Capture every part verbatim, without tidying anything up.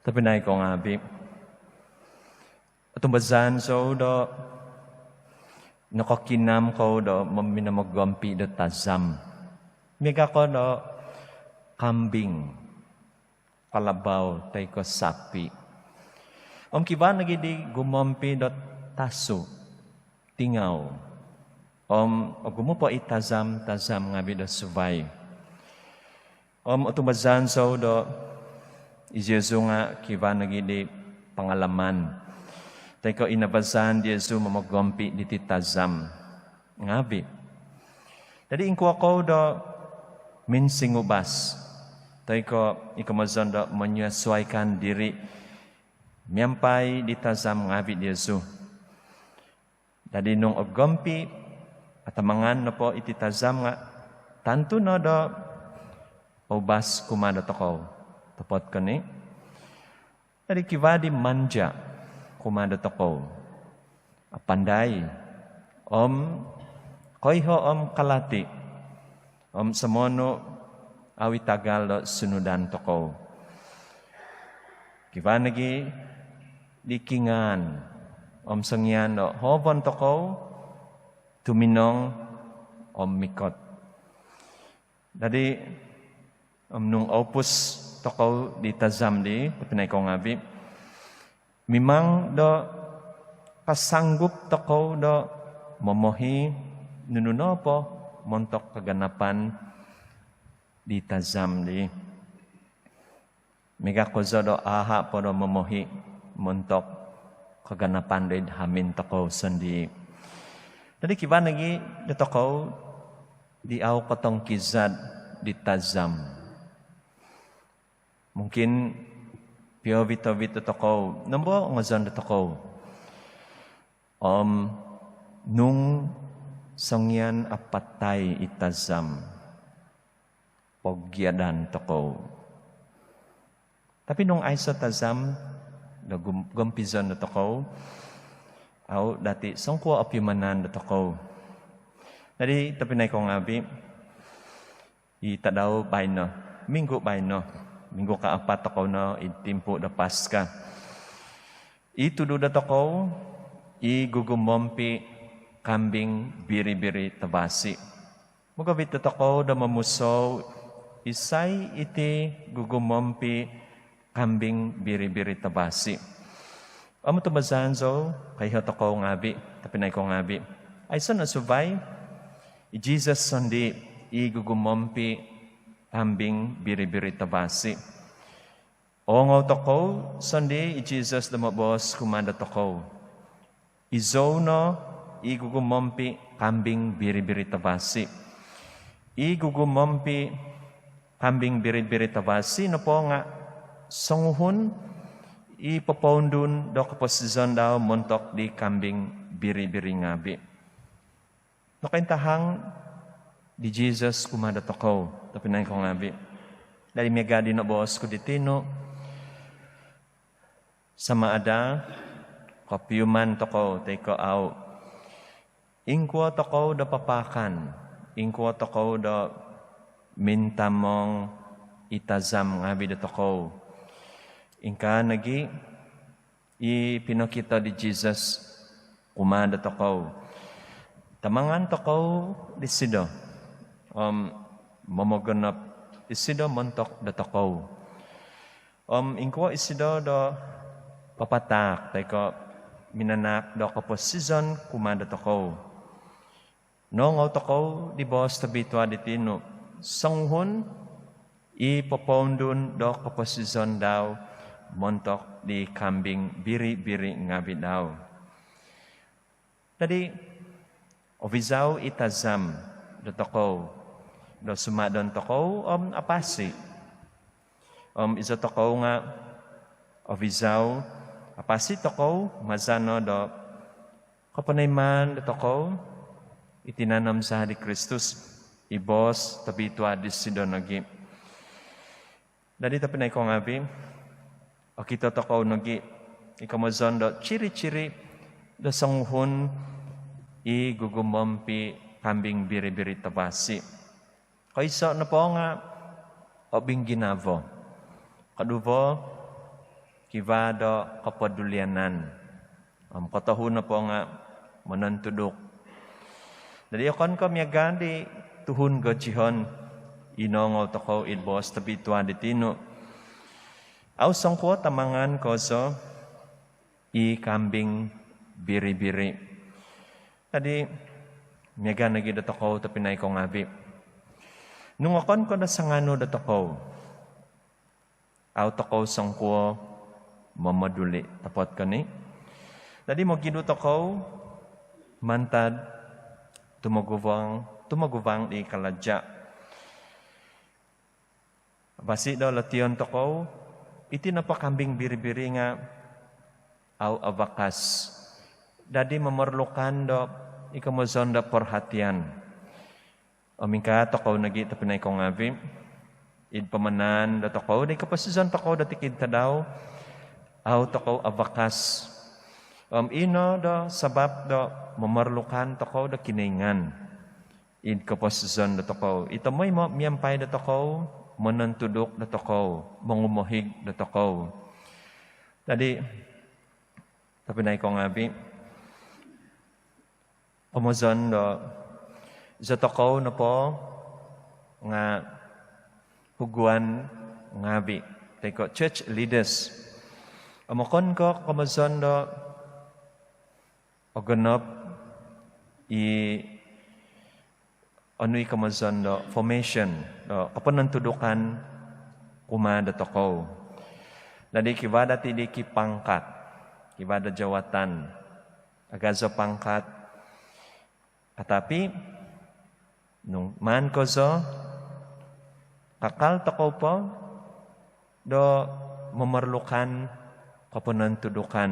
Tobpinai kou ngaavi', otumbazaan zou do nokokinam kou do mominomogompi' do tazam. Miaga' ko do kambing, kalabau toi ko sapi'. Om kivaa nogi' di gumompi' do tasu', tingau. Om ogumu' po i tazam-tazam ngaavi' do suvai. Om otumbazaan zou do iziozu nga' kivaa nogi' di pangalaman toi ko inabazaan diozu momogompi' diti tazam ngaavi'. Dadi' ingkuo kou do minsingubas toi ko i komozon do menyuaikan diri miampai di tazam ngaavi' diozu. Dadi' nung ogompi', atamangan nopo iti tazam nga' tantu no do oubas kumaa dotokou. Topot ko ni? Dadi' kivaa di manja' kumaa dotokou. Apandai om koiho' om kalati' om somonu' au' i tagal do sunudan tokou. Kivaa nogi' di kingaan om songian do hoovon tokou tuminong om mikot. Dadi' om nung oupus tokou di tazam di, tobpinai kou ngaavi', mimang do kasanggup tokou do momohi nunu nopo montok kaganapan di tazam di. Miaga' kozo do aha' po do momohi montok kaganapan doid hamin tokou sondii'. Dadi' kivaa nogi' dotokou di au' kotongkizad di tazam. Mungkin piovit-ovit dotokou, nombo ongozon dotokou. Om nung songian apatai i tazam, pogiadan tokou. Tapi nung aiso' tazam do gom-, gompizon dotokou, au' dati' songkuo' opiumanan dotokou. Dadi' tobpinai kou ngaavi', i tadau baino, minggu baino, minggu kaapat tokou no id timpu do Paska. I tudu dotokou, i gugumompi' kambing biri-biri tavasi. Mogovit dotokou do momusou isai iti gugumompi' kambing biri-biri tavasi. Om otumbazaan zou, koiho' tokou ngaavi', tobpinai kou ngaavi', aiso' no suvai, i Jesus sondii' i gugumompi' kambing biri-biri tavasi. Oongou tokou sondii' i Jesus do moboos kumaa dotokou, "Izou no i gugumompi' kambing biri-biri tavasi." I gugumompi' kambing biri-biri tavasi nopo nga' songuhun i popoundun do koposizon dau montok di kambing biri-biri ngaavi'. Nokointahang di Jesus kumaa dotokou, tobpinai kou ngaavi'. Dadi' miaga' di noboos ku di tinu, sama ada kopiuman tokou toi ko' au', ingkuo tokou do papaakan, ingkuo tokou do mintamong i tazam ngaavi' dotokou. Ingkaa nogi' i pinokito di Jesus kumaa dotokou. Tamangan tokou disido om momogonop isido montok dotokou. Om ingkuo isido do papataak toi ko' minanaak do koposizon kumaa dotokou. Noongou tokou di boos tobitua di tinu, songuhun i popoundun do koposizon dau montok di kambing biri-biri ngaavi' dau. Dadi' ovizau i tazam dotokou do sumadon tokou om apasi. Om izo tokou nga' ovizau, apasi tokou maza' no do koponoimaan dotokou i tinan om zaa' di Kristus, i boos tobitua disido nogi'. Dadi' tobpinai kou ngaavi', okito tokou nogi' i komozon do ciri-ciri do songuhun i gugumompi' kambing biri-biri tavasi. Koiso' nopo nga' obingginavo. Koduvo, kivaa do kopodulianan. Om kotohu nopo nga' monontuduk. Dadi okon ko' miaga di tuhun gojihon i noongou tokou id boos tobitua di tinu. Au songkuo tamangan kozo i kambing biri-biri. Dadi miaga nogi' dotokou tobpinai kou ngaavi'. Nung okon ko' do sanganu dotokou, au tokou songkuo momoduli', topot ko ni? Dadi mogidu tokou mantad tumoguvang, tumoguvang di kalaja'. Basi do lotion tokou, iti nopo kambing biri-biri nga' au avakas. Dadi momorlukan do i komozon do perhatian. Om ingkaa tokou nogi' tobpinai kou ngaavi', id pamanaan dotokou di koposizon tokou do tikid tadau, au tokou avakas. Om ino do sabap do momorlukan tokou do Kinoingan id koposizon dotokou. I tomoimo miampai dotokou, monontuduk dotokou, mongumohig dotokou. Dadi tobpinai kou ngaavi', komozon do izo tokou nopo nga' huguan ngaavi' toi ko' church leaders. Om okon ko' komozon do ogonop i onu i komozon do formation do koponontudukan kumaa dotokou. Dadi kivaa dati di kipangkat, kivaa do jawatan, agazo pangkat. Tatapi nung maan kozo, kakal tokou po do momorlukan koponontudukan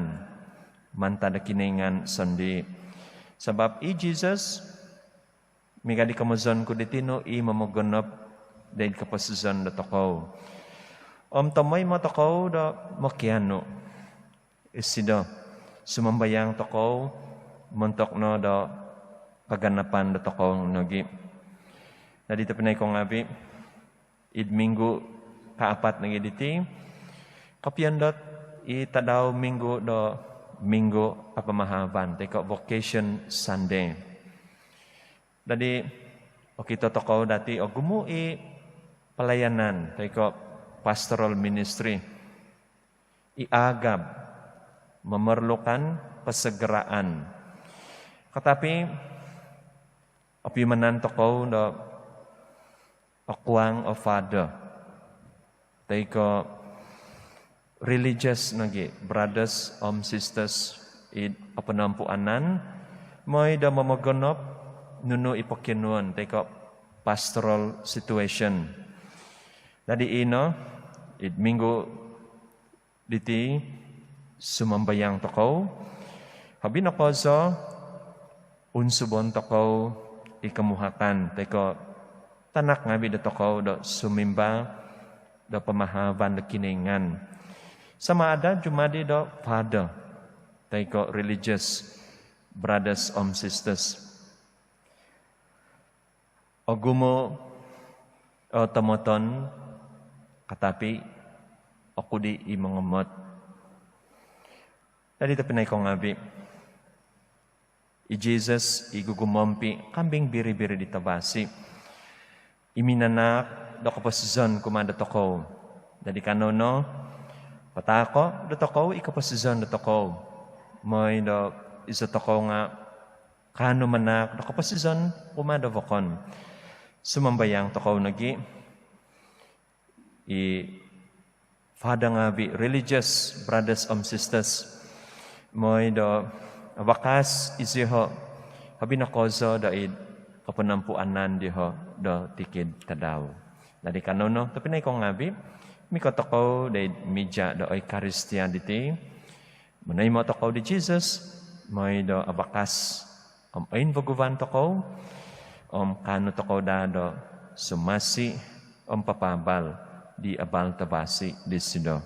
mantad do Kinoingan sondii'. Sabap i Jesus, miaga di komozon ku di tinu, i momogonop doid koposizon dotokou. Om tomoimo tokou do mokianu isido, sumambayang tokou montok no do kaganapan dotokou nogi'. Dadi tobpinai kou ngaavi', id minggu kaapat nogi' diti, kopiondot i tadau minggu do Minggu Kapamahaban toi ko' Vocation Sunday. Dadi okito tokou dati ogumu' i palayanan toi ko' pastoral ministry i aagab, memerlukan kesegeraan. Katapi opimanan tokou do okuang o father toi ko' religious nogi', brothers om sisters id koponompuanan, moi do momogonop nunu i pokionuon toi ko' pastoral situation. Dadi ino, id minggu diti sumambayang tokou, hobi no kozo unsubon tokou i komuhakan toi ko' tanak ngaavi' dotokou do sumimba do pamahaban do Kinoingan. Sama ada jumadi do father toi ko' religious brothers om sisters. Ogumu' o tomoton, katapi okudi' i mongomot. Dadi tobpinai kou ngaavi', i Jesus i gugumompi' kambing biri-biri di tavasi', i minanahak do koposizon kumaa dotokou. Dadi kanou no pataako' dotokou i koposizon dotokou, moi do izo tokou nga' kaanu manahak do koposizon kumaa do vokon. Sumambayang tokou nogi' i father ngaavi', religious brothers om sisters, moi do avakas iziho', hobi no kozo do id koponompuanan diho' do tikid tadau. Dadi kanou no tobpinai kou ngaavi', mikot tokou do id mija' do Eukaristia diti, monoimo' tokou di Jesus moi do avakas om oinvaguvan tokou, om kaanu tokou daa do sumasi om papaabal di abal tavasi' disido.